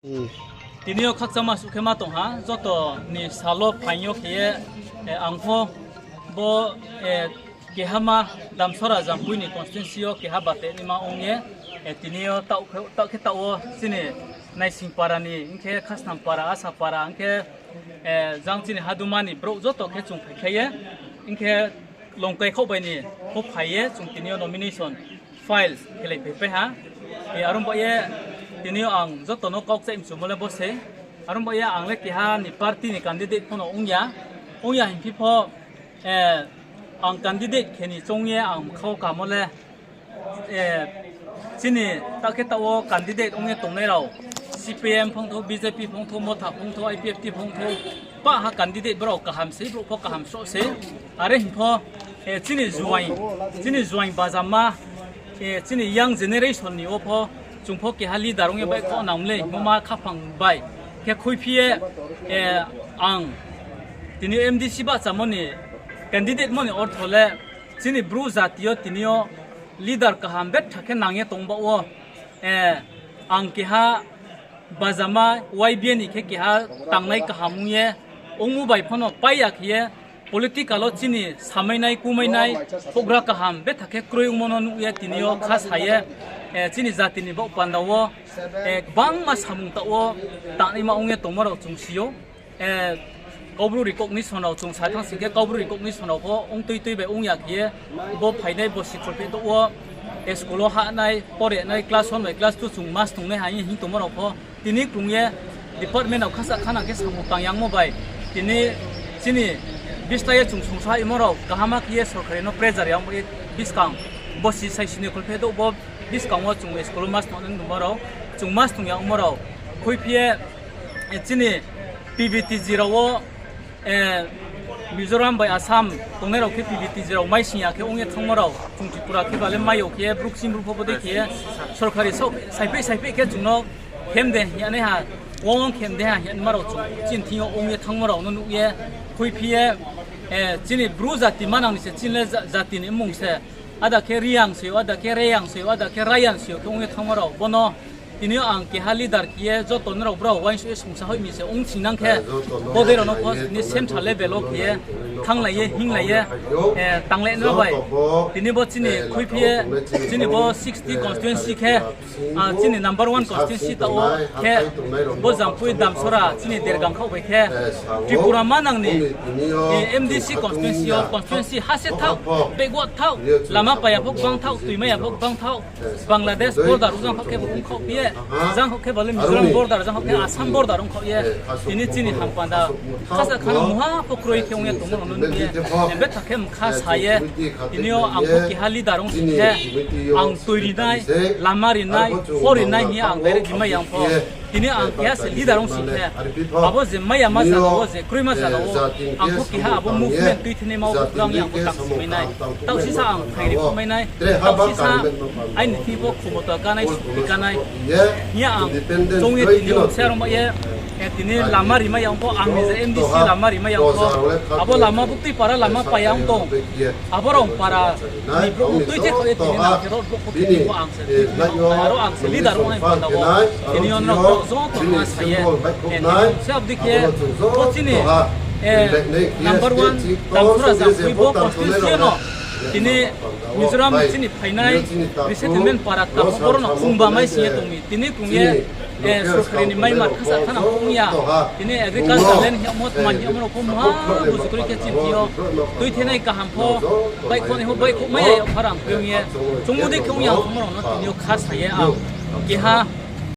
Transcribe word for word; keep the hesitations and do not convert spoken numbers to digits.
Tini yo khakchangma suh khe ma tong ha, joto ni sal wo phaing yo khe ye, ang pho bo kehama Damsora Jampui ni constituency yo keha bate naima ong ye, tini yo taoh khe taoh wo chini Naisingpara ni, ong khe Khasnampara, Asapara, ong khe jang chini Haduma ni brouh joto khe chung phaikhlai ye, ong khe Longkai khaoh bai ni pho phai ye chung tini yo nomination file khelai phaipai ha. Are ong ba ye tini yo ang joto no kau kchaih mchumo le bo se. Are ong ba ye ang le keha ni party ni candidate pho no ong ya. Ong ya hingphi pho, ang candidate khe ni choung ye ang bkha wo kaham wo le, chini taoh khe taoh wo candidate ong ye tongnai rao, C P I M phongthou, B J P phongthou, Motha phongthou, I P F T phongthou, pah ha candidate brao kaham se, brouh pho kaham sroh se. Are hing pho, chini juaing bajama, chini young generation ni wo pho, chung pho keha leader ong ye baihkhouh nang mlei hingmo ma khaphang bai khe khuiphi ye, ang tini M D C bahchamo ni candidate mo ni ortho le, chini Bru jati yo tini yo leader kaham betha khe nang ye tong baoh wo, ang keha bajama Y B A ni khe keha tangnai kaham ong ye, ongmo bai pho no pai ya khe ye, political wo chini samainai, kumainai, houhgra kaham betha khe kroi ongmo no nuh ye tini yo kha sa ye, chini jati ni baoh panda wo, gbangma samung taoh wo tangnaima ong ye tongmo rao chung si ou. Kaubru recognition rao chung sa thanng sing khe, Kaubru recognition rao pho ong tui tui bai ong ya khe ye, bo phainai bosi kholpheh douh wo, school wo hahnai, porenai, class one bai class two chung mas tongnai ha hing tongmo rao pho, tini krung ye department rao khasa khana khe samung tang yangmo bai, tini chini bista ye chung sungsa imo rao kaham khe ye sorkari no pressure yangmo ye buskang bosi saisi ni kholpheh douh bo buskang wo chung school wo mas tongnai nungmo rao, chung mas tong yangmo rao khuiphi ye, chini P V T G rao wo, Mizoram bai Assam tongnai rao khe P V T G rao maising ya khe ong ye thanngmo rao, chung Tripura khe ba le mai yo khe ye, bru kching bru pho bodei khe ye, sorkari saoh saipheih saipheih khe chung no khem de hing ya nai ha, wang wang khem de ha hing ya naima rao chung chini thing yo ong ye thanngmo rao no nuh ye, khuiphi ye, chini Bru jati manang ni se chini le ja-, jati ni mmung se, ada khe Reang se ou, ada khe Reang se ou, ada khe Rayan se ou khe ong ye thanngmo rao, bo no tini yo ang keha leader khe ye joto nrao brao uaingsouh ye sungsa hoih mi se ong singnang khe, bodei rao no pho tini central level wo khe ye thannglai ye, hinglai ye, tanglai nrao bai. Tini bo chini khuiphi ye, chini bo sixty constituency khe, chini number one constituency taoh wo khe, bo Jampui Damsora chini Dergang khaoh bai khe, Tripura manang ni, M D C constituency yo, constituency ha se thaoh, backward thaoh, lama pai ya pho gbang thaoh, tui mai ya pho gbang thaoh, Bangladesh border wo jang khaoh khe bo ong khaoh phi ye, jang khaoh khe ba le Mizoram border, jang khaoh khe Assam border ong khaoh ye, tini chini hampanda khasa khana mungha pho kroi khe ong ye tongmo rao no nuh ye, betha khe mkha sa ye, tini yo ang pho keha leader ong sing khe, ang tui ri nai, lama ri nai, hor ri nai hing ye ang direct rimai ya ong pho. Tini ang keha se leader ong sing khe, abo je mai ya ma zaga wo, je kroima zaga wo, ang pho keha abo movement tuithinaima wo pho ang ye ang pho tang si mai nai. Taoh sisa ang phairi pho mai nai. Taoh sisa aini thing pho khomota kanai, sukti kanai. Hing ye ang choung ye tini ong se aro mai ye, tini lama rimai ya ong pho, ang ni je M D C lama rimai ya ong pho. Abo lama buktui para lama pai ya ong tong. Abo rao para ni brouh no tuithe khaoh ye tini nang khe road block pho tini pho ang se, aro ang se leader ong nai panda wo. Tini yo nrao joto no sa ye, se abdi khe, bo chini number one Damsora Jampui bo constituency yo no tini Mizoram chini phainai resettlement para kta pho boro no khungba mai sing ye tong mi. Tini krung ye, sorkari ni maimar khasa khana ong ya. Tini agriculture land hing yagmo, tma hing yagmo rao pho mungha buju kroi khe chini thing yo. Tuithenai kaham pho, baihkhouhnai pho baihkhouh mai ya, pharang phi ong ye. Chungmo dei khe ong ya, ongmo rao no tini yo kha sa ye ang keha